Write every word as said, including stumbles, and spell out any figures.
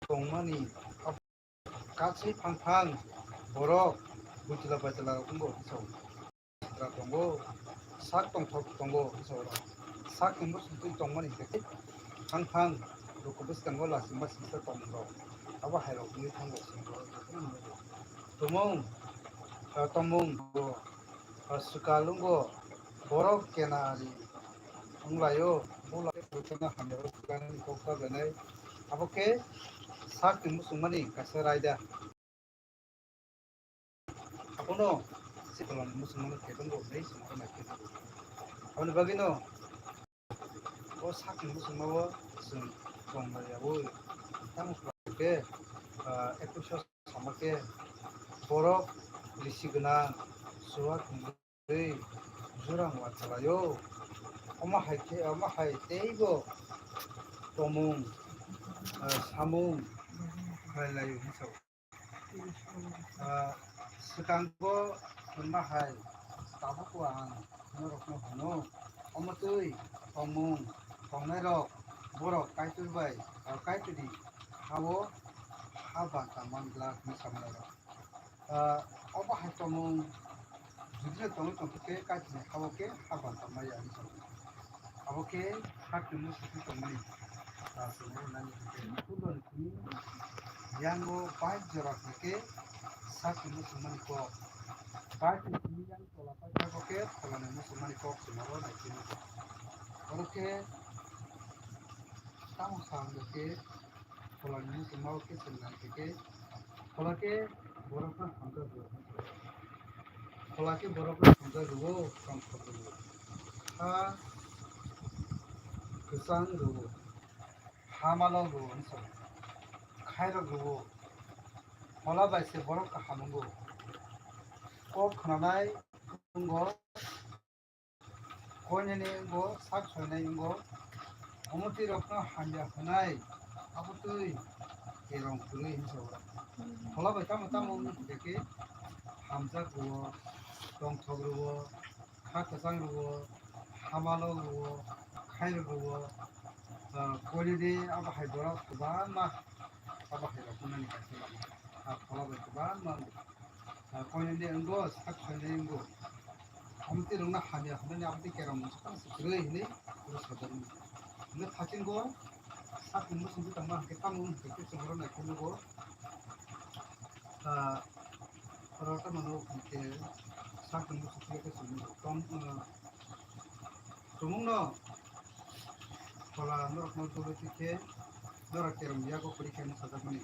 tongmani katswi phang phang borok bwtwla bwtwla rok wngo hwnwi sao. Sitra tongo, sak tongthok tongo hwnwi sao. Sakni muchungtwi tongmani hwnkhe phang phang rukhu bwskango lachima singsa tongmung rok. Abo hai rok wngwi thango chwng borok jotono nukgo. Tumung, ah, tongmung bo, ah, swkal wngo, borok kena ari wnglaio, bo lai rwchapna hamya o swkangni kok ta belai. Abo khe sakni muchungmani kaisa raida. Abono sikolomni muchungmano khe tongo hwnwi swngwi naikhe. Aboni bagwino o sakni muchungmao chwng tonglayaui tamo khe, ah, ekusho sama khe borok risi gwnang, chuwa thwngwi jurang uansalaio. Omo hai khe, omo hai teibo tongmung, ah, samung khlai laio hwnwi sao. Ah, swkango hwnma hai tabukbo ang norokno hwno, omo twi tongmung tongnairok borok Kaitor bai, ah, Kaitorni ha-o ha banta man glak hwnwi samalairok. Ah, obo hai tongmung judino tongwi tongkhe Kaitorni ha-o khe ha banta maya hwnwi samalairok. Abo khe sakni muchungtwi tongmani, ah, chwngno nani hwnkhe, Mukundoni simi yango bike jora hwnkhe sakni muchungmani kok. Bike ni simi yang tola paithakgo khe pholani muchungmani kok chwngno naikhe. Oro khe tamo sa hwnkhe pholani muchungmao khe chwng naikhe khe, phola khe borokno hamjak rwo. Phola khe borokno hamjak rwo, tongthok rwo. Ha kwchang rwo, ha malok rwo hwnwi sao. Khairok rwo, phola bai se borok kaham wngo. Kok khnanai wngo, koinene wngo, sak soinai wngo, omo twi rokno hamya hwnai, abo twi kerong kwrwi hwnwi sao. Phola bai tamo tamo wngwi tongkhe hamjak rwo, tongthok rwo, kha kwchang rwo, ha malok rwo, khairok rwo, ah, koinene abo hai borok kwbangma abo hai rok wngnani kaisa lama. Ah, phola bai kwbangma wngo. Ah, koinene wngo, sak soinai wngo. Omo twi rwngna hamya hwnmani abo twi kerong mungsa tang se kwrwi hwnwi oro sajak nai. Hwnwi thachingbo sakni muchungtwi tongma hwnkhe tamo wng hwnkhe chwng oro naikhe nugo. Ah, oro tamo nugo hwnkhe sakni muchungtwi khe chwng nugo. Tong, ah, tumungno phola norokno dulwi twi khe norok kerong yago kwrwi khe wng sajakmani.